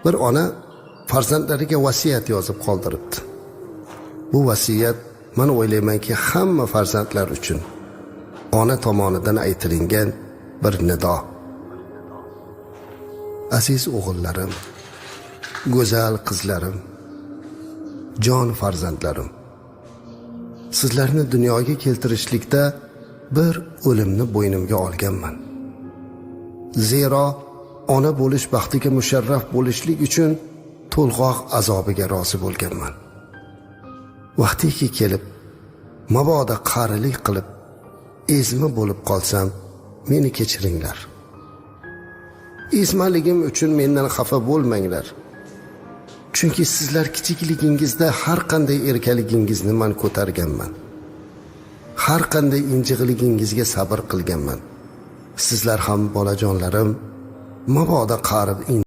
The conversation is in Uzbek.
Bir ona farzandlariga vasiyat yozib qoldiribdi. Bu vasiyat, man o'ylaymanki, hamma farzandlar uchun ona tomonidan aytilingan bir nido. Aziz o'g'illarim, go'zal qizlarim, jon farzandlarim. Sizlarni dunyoga keltirishlikda bir o'limni bo'ynimga olganman. Zero ona bo'lish baxtiga musharraf bo'lishlik uchun to'lg'oq azobiga rozi bo'lganman. Vaqtiki kelib, mabodo qarilik qilib, ezma bo'lib qolsam, meni kechiringlar. Ezmaligim uchun mendan xafa bo'lmanglar. Chunki sizlar kichikligingizda har qanday erkaligingizni man ko'targanman. Har qanday injiqligingizga sabr qilganman. Sizlar ham, bolajonlarim, mabodo qarib